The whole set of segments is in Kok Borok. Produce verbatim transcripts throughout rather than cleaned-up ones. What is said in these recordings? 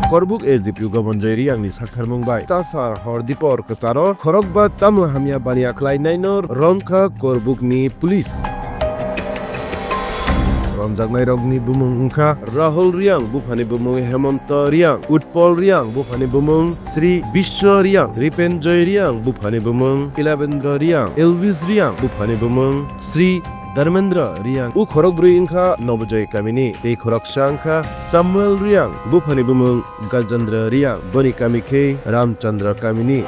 Korbuk S D P O Gobonjoy Riyangni saktharmung bai Chasar hor dipor kwcharo khorokba chamung hamya baniya khlainaino romkha Korbukni police. Romjaknairokni bumung wngkha Rahul Riyang, buphani bumung Hemonto Riyang, Utpol Riyang, buphani bumung Sri Biswa Riyang, Ripenjoy Riyang, buphani bumung Kilabendra Riyang, Elvis Riyang, buphani bumung Sri Dharmendra Riyang. O khorokbrwi wngkha Nobojoy kamini, tei khoroksa wngkha Samuel Riyang, buphani bumung Gajendra Riyang, boni kami khe Ramchandra kamini.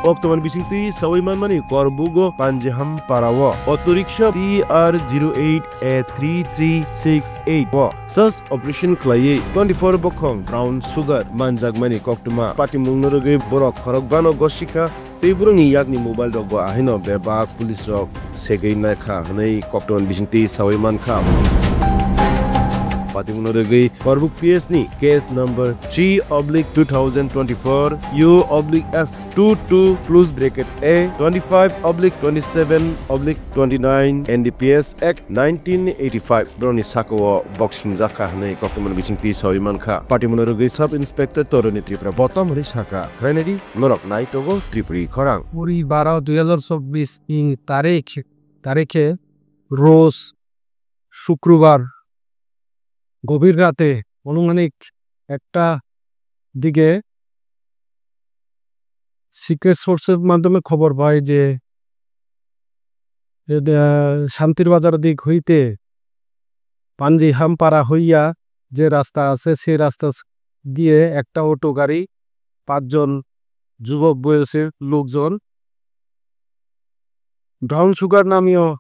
Oktoman bisingtwi sawi manmani Korbugo Panjiham parao auto rickshaw T R zero eight A three three six eight o search operation khlaiwi twenty-four bokhong brown sugar manjakmani koktwma patimungno rwgwi borok khorokbano gosikha. Tei borokni yakni mobile rokbo ahaino bebak police rok segwi naikha hwnwi koktwmani bisingtwi sawi mankha. Patimungno rwgwi Korbuk P S ni case number three oblique two thousand twenty-four U oblique S two two plus bracket A twenty-five oblique twenty-seven oblique twenty-nine N D P S Act nineteen eighty-five borokni sakao boxing jakha hwnwi koktwmani bisingtwi sawi mankha. Patimungno rwgwi Sub Inspector Toroni Tripura botom hwnwi sakha. Khwlainai di, norok nai tongo Tripuri khorang. Kuri baro dui hazar chobbish ing tarik, tarikhe Roz Shukrobar gobhir rate onumanik ekta dige secret source-er madhyome khobor pai je, e, de, Shantir Bazar dik hoite Panjiham para hoiya je rasta ase, se rasta s-, diye ekta auto gari, pachjon jubok boyosir lokjon brown sugar namiyo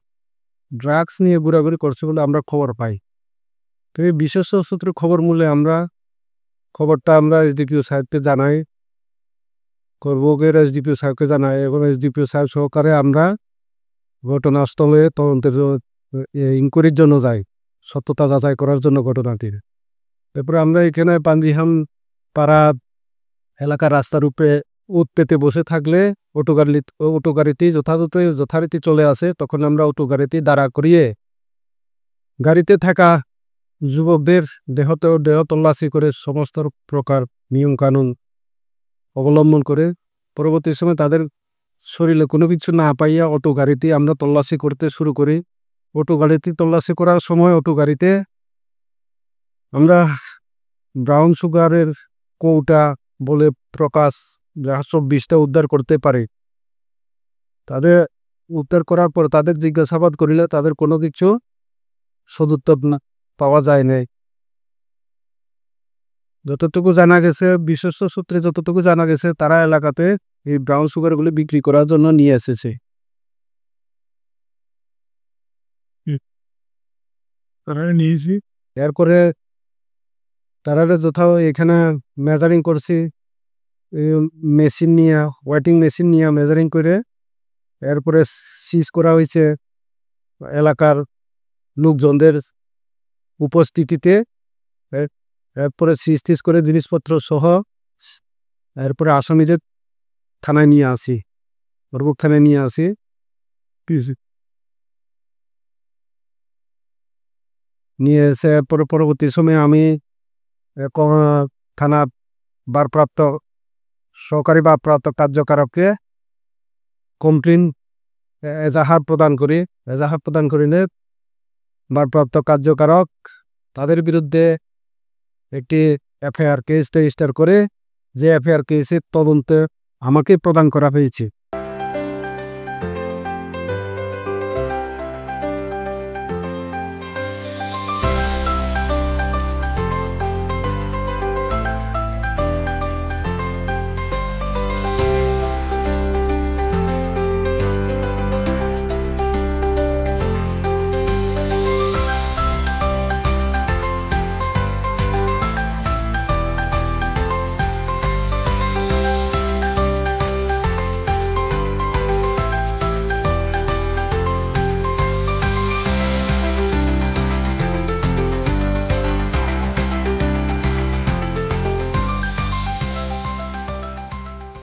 drugs niye guraguri korse bole amra khobor pai. Tei bishesh sutre khobor mule amra khoborta amra S D P O sahebke janai. Korbuk era S D P O sahebke janai, ebong S D P O saheb sohokare amra ঘটনাস্থলে তদন্তের জন্য, এ, ইনকোয়ারির জন্য যাই, সত্যতা যাচাই করার জন্য ঘটনাটির। এরপরে আমরা এখানে পাঞ্জিহাম পাড়া এলাকার রাস্তার উপরে উৎ পেতে বসে থাকলে অটো গাড়ি, অটো গাড়িটি যথাযথ, যথারীতি চলে আসে, তখন আমরা অটো গাড়িটি দাঁড়া করিয়ে গাড়িতে থাকা যুবকদের দেহ ত-, দেহ তল্লাশি করে সমস্ত প্রকার নিয়ম কানুন অবলম্বন করে। পরবর্তী সময় তাদের শরীরে কোনো কিছু না পাইয়া অটো গাড়িটি আমরা তল্লাশি করতে শুরু করি। অটো গাড়িটি তল্লাশি করার সময় অটো গাড়িতে আমরা ব্রাউন সুগারের কৌটা বলে প্রকাশ যা চব্বিশটা উদ্ধার করতে পারি। তাদের উদ্ধার করার পর তাদের জিজ্ঞাসাবাদ করিলে তাদের কোনো কিছু সদুত্তর না, পাওয়া যায় নাই। যতটুকু জানা গেছে, বিশ্বস্ত সূত্রে যতটুকু জানা গেছে, তারা এলাকাতে এই ব্রাউন সুগারগুলি বিক্রি করার জন্য নিয়ে এসেছে। হুম। তারা নিয়েছে। এরপরে তারা যথাও এখানে মেজারিং করছে, এই মেশিন নিয়ে, ওয়েটিং মেশিন নিয়ে মেজারিং করে এরপরে সিজ করা হয়েছে এলাকার লোকজনদের উপস্থিতিতে। এর-, এরপরে সিজ টিজ করে জিনিসপত্র সহ এরপরে আসামিদের থানায় নিয়ে আসি, বরবুক থানায় নিয়ে আসি। জি। নিয়ে এসে পর-, পরবর্তী সময়ে আমি, এ, ক-, থানার ভারপ্রাপ্ত, সহকারী ভারপ্রাপ্ত কার্যকারককে কমপ্লেন, এ, এজাহার প্রদান করি। এজাহার প্রদান করিলে ভারপ্রাপ্ত কার্যকারক তাদের বিরুদ্ধে একটি এফআইআর কেস রেজিস্টার করে, যে এফআইআর কেসের তদন্তে আমাকে প্রদান করা হয়েছে।